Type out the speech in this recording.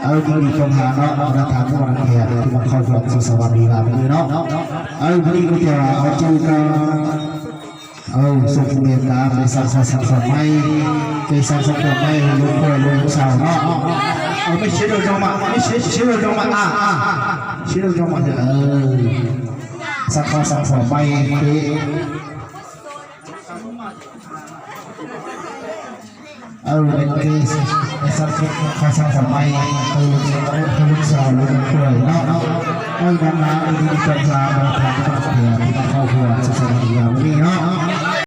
Aw, phooj ywg Tooj Hav no, na tham muaj na qhia, tus mas qhov kuv txog xav vam li vam li no. Aw, phooj ywg kuv tias qhov cub ko, aw, xoo tus niam tab peb xav qhov xav xom maij, peb xav qhov xav maij lub khuaj lub xaus no. Aw, mej siab zoo zoo mas, mej siab zoo zoo mas a, siab zoo zoo mas, aw, xav qhov xav xom maij peb Aw, peb xav qhov xav xom maij, aw, lub xaus lub khuaj no. Aw, no na, phooj ywg Tooj Hav no tham muaj na qhia, tus mas qhov kuv txog xav vam li vam li no.